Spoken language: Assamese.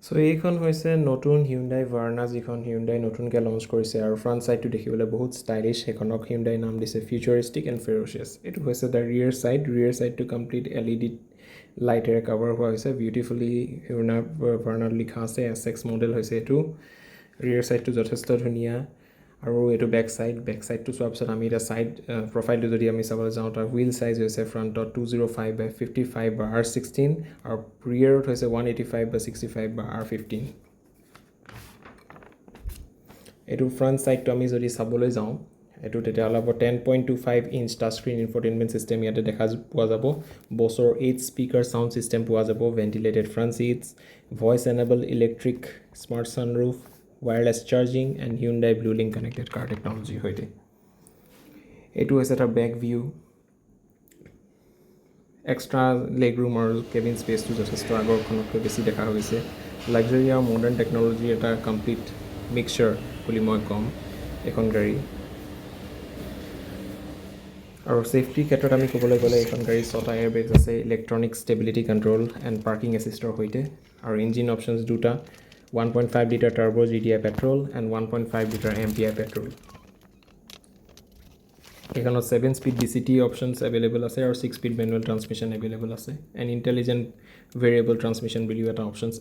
চ' এইখন হৈছে নতুন হিউণ্ডাই ভাৰ্ণা, যিখন হিউণ্ডাই নতুনকৈ লঞ্চ কৰিছে আৰু ফ্ৰণ্ট ছাইডটো দেখিবলৈ বহুত ষ্টাইলিছ। সেইখনক হিউণ্ডাই নাম দিছে ফিউচাৰিষ্টিক এণ্ড ফেৰচিয়াছ। এইটো হৈছে the ৰিয়েৰ ছাইড। ৰিয়েৰ ছাইডটো কমপ্লিট এলইডি লাইটেৰে কাভাৰ হোৱা হৈছে। বিউটিফুলি হিউণ্ডাই ভাৰ্ণাত লিখা আছে। এছএক্স মডেল হৈছে এইটো। ৰিয়েৰ ছাইডটো যথেষ্ট ধুনীয়া আৰু এইটো বেক ছাইড। বেক ছাইডটো চোৱাৰ পিছত আমি এতিয়া ছাইড প্ৰফাইলটো যদি আমি চাবলৈ যাওঁ, তাৰ হুইল চাইজ হৈছে ফ্ৰণ্টত 205 by 55 by R 16 আৰু ৰিয়েৰত হৈছে 185 by 65 by R 15। এইটো ফ্ৰণ্ট ছাইডটো আমি যদি চাবলৈ যাওঁ, এইটো তেতিয়াহ'লে হ'ব 10.25 inch touch screen infotainment system ইয়াতে দেখা পোৱা যাব। বছৰ এইট স্পীকাৰ চাউণ্ড ছিষ্টেম পোৱা যাব, ventilated front seats, voice enable electric smart sunroof, wireless charging and Hyundai Blue Link connected car টেকন'লজিৰ সৈতে। এইটো হৈছে তাৰ back view. Extra leg room আৰু কেবিন স্পেচটো যথেষ্ট আগৰখনতকৈ বেছি দেখা গৈছে। লাক্সাৰী আৰু মডাৰ্ণ টেকন'লজিৰ এটা কমপ্লিট মিক্সাৰ বুলি মই ক'ম এইখন গাড়ী। আৰু ছেফটিৰ ক্ষেত্ৰত আমি ক'বলৈ গ'লে এইখন গাড়ী ছটা এয়াৰ বেগছ আছে, electronic stability control and parking এছিষ্টৰ সৈতে। আৰু ইঞ্জিন অপশ্যনছ দুটা, 1.5 litre turbo GDI petrol and 1.5 litre MPI petrol। এইখনত 7 speed DCT options available আছে আৰু 6 স্পীড মেনুৱেল ট্ৰান্সমিশ্যন এভেইলেবল আছে এণ্ড ইণ্টেলিজেণ্ট ভেৰিয়েবল ট্ৰান্সমিশ্যন বুলিও এটা অপশ্যনছ